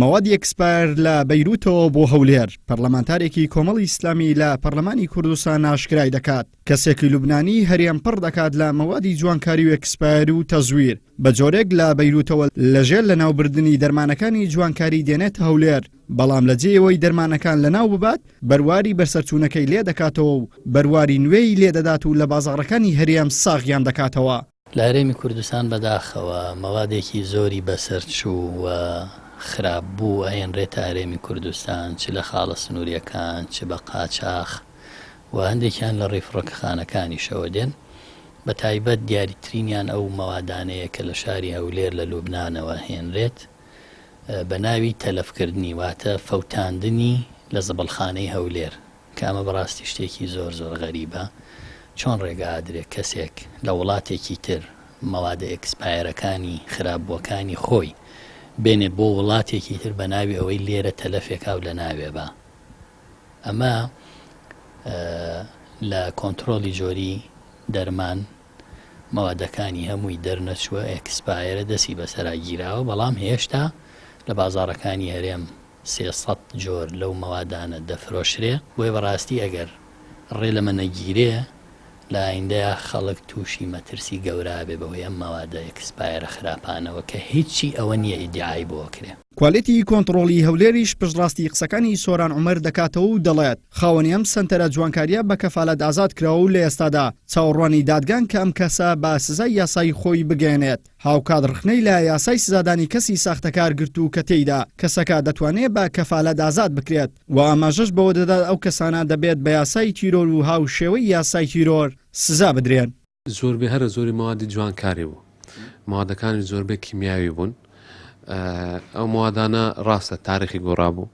مەوادی expire لە بەیروتەوە بۆ هەولێر، پەرلەمانتارێکی کۆمەڵی ئیسلامی لە پەرلەمانی کوردستان ئاشکرای دەکات، کەسێکی لوبنانی هەرێم پڕ دەکات لە مەوادی جوانکاری و expire و تەزویر، بە جۆرێک لە بەیروتەوە لەژێر لەناوبردنی دەرمانەکانی جوانکاری دێنێتە هەولێر، بەڵام لە جێیەوەی دەرمانەکان لەناو ببات، بەرواری بەسەرچوونەکەی لێ دەکاتەوە و بەرواری نوێی لێ دەدات و لە بازاڕەکانی هەرێم ساغیان دەکاتەوە. لە هەرێمی کوردستان بەداخەوە مەوادێکی زۆری بەسەرچوو و خراپ بوو ئەهێنرێتە هەرێمی کوردستان چ لە خاڵە سنووریەکان چ بە قاچاخ و هەندێکیان لە ڕێی فڕۆکەخانەکانیشەوە دێن بە تایبەت دیاریترینیان ئەو مەوادانەیە کە لە شاری هەولێر لە لوبنانەوە هێنرێت بە ناوی تەلەفکردنی واتە فەوتاندنی لە زبڵخانەی هەولێر کە ئەمە بەڕاستی شتێکی زۆر زۆر غەریبە چۆن ڕێگا ئەدرێ کەسێک لە وڵاتێکی تر مەوادە expire ەکانی خراپبووەکانی خۆی بێنێ بۆ وڵاتێکی تر بە ناوی ئەوەی لێرە تەلەفێکا و لەناوێ با ئەمە لە کۆنترۆڵی جۆری دەرمان مەوادەکانی هەمووی دەرنەچووە expire ە دەسی بەسەرا گیراوە بەڵام هێشتا لە بازاڕەکانی هەرێم 300 جۆر لەو مەوادانە دەفرۆشرێ، بۆیە بەڕاستی ئەگەر ڕێ لەمە نەگیرێ لە ئایندەیا خەڵک تووشی مەترسی گەورە ئەبێ بەهۆی ئەم مەوادە expire ە خراپانەوە کە هیچی ئەوە نییە ئیدیعای بۆ ئەکرێ. کوالێتی کۆنتڕۆڵی هەولێریش پشتڕاستی قسەکانی سۆران عومەر دەکاتەوە و دەڵێت، خاوەنی ئەم سەنتەرە جوانکارییە بە کەفالەت ئازاد کراوە و لە ئێستادا چاوەڕوانی دادگان کە ئەم کەسە بە سزای یاسایی خۆی بگەیەنێت. هاوکات ڕخنەی لە یاسای سزادانی کەسی ساختەکار گرت و کە تێیدا کەسەکە دەتوانێت بە کەفالەت ئازاد بکرێت و ئاماژەش بەوە دەدات ئەو کەسانە دەبێت بە یاسای تیرۆر و هاوشێوەی یاسای تیرۆر سزا بدرێن. زۆربەی هەرە زۆری مەوادی جوانکاری بوو مەوادەکانی زۆربەی کیمیاوی بوون ئەو مەوادانە ڕاستە تاریخی گۆڕا بوو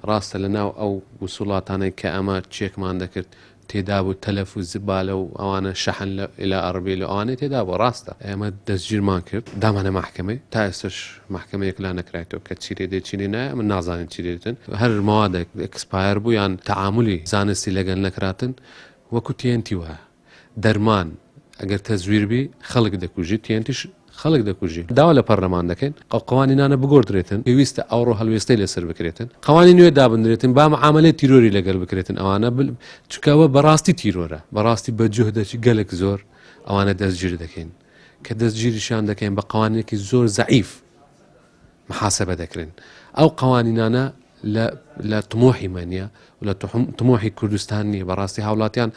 ڕاستە لە ناو ئەو وسوڵاتانەی کە ئەمە چێکمان دەکرد تێدا بوو تەلەف و زبالە و ئەوانە شەحن لە ئیلا ئەربیل و ئەوانەی تێدا بوو ڕاستە ئێمە دەستگیرمان کرد دامانە مەحکەمەی تا ئێستش مەحکەمە یەکلا نەکرایتەوە کە چی لێ دێت چی لێ نایە من نازانین چی لێ دێتن هەر مەوادێک expire بوو یان تەعاملی زانستی لەگەل نەکراتن وەکو TNT وایە دەرمان ئەگەر تەزویر بی خەڵک دەکوژی TNT ش خەڵک دەکوژی داوا لە پەرلەمان دەکەین ئەو قوانینانە بگۆردرێتن پێویستە ئەوڕۆ هەڵوێستەی لەسەر بکرێتن قوانی نوێ دابنرێتن با معاملەی تیرۆری لەگەل بکرێتن ئەوانە چونکە ئەوە بەڕاستی تیرۆرە بەڕاستی بە جوهدەکی گەلک زۆر ئەوانە دەستگیر دەکەین کە دەستگیریشان دەکەین بە قوانێکی زۆر زەعیف محاسبە دەکرێن ئەو قوانینانە لە لە تمۆحی مە نییە و لە تمۆحی کوردستان نییە بەڕاستی هاوڵاتیان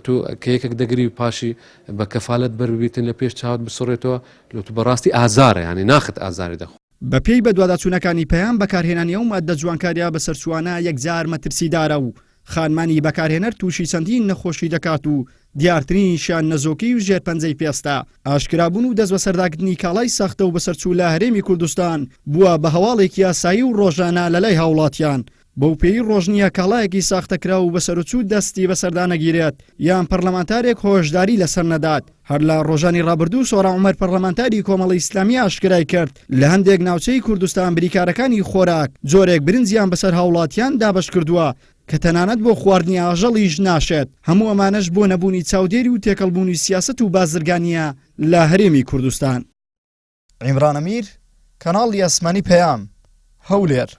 تو کە یەکێک دەگری پاشی بە کەفالەت بەربیتن لە پێش چاوت بسڕێتەوە لۆ تو بەڕاستی ئازارە ینی ناخت ئازاری دەخۆ. بەپێی بەدواداچوونەکانی پەیام بەکارهێنانی ئەو ماددە جوانکاریە بەسەرچووانە یەکجار مەترسیدارە و خانمانی بەکارهێنەر تووشی چەندین نەخۆشی دەکات و دیارترینیشیان نەزۆکی و ژێرپەنجەی پێستە. ئاشکرابوون و دەستبەسەرداگرتنی کاڵای ساختە و بەسەرچوو لە هەرێمی کوردستان بووە بە هەواڵێکی ئاسایی و ڕۆژانە لەلای هاوڵاتیان، بەوپێیەی ڕۆژ نییە کاڵایەکی ساختەکراو و بەسەروچوو دەستی بەسەردا نەگیرێت یان پەرلەمانتارێک هۆشداری لەسەر نەدات. هەر لە ڕۆژانی ڕابردوو سۆران عومەر پەرلەمانتاری کۆمەڵی ئیسلامی ئاشکرای کرد، لە هەندێک ناوچەی کوردستان بریکارەکانی خۆراک جۆرێک برنجیان بەسەر هاوڵاتیان دابەشکردووە کە تەنانەت بۆ خواردنی ئاژەڵیش ناشێت، هەموو ئەمانەش بۆ نەبوونی چاودێری و تێکەڵبوونی سیاسەت و بازرگانییە لە هەرێمی کوردستان. عیمران ئەمیر، کەناڵی ئاسمانی پەیام، هەولێر.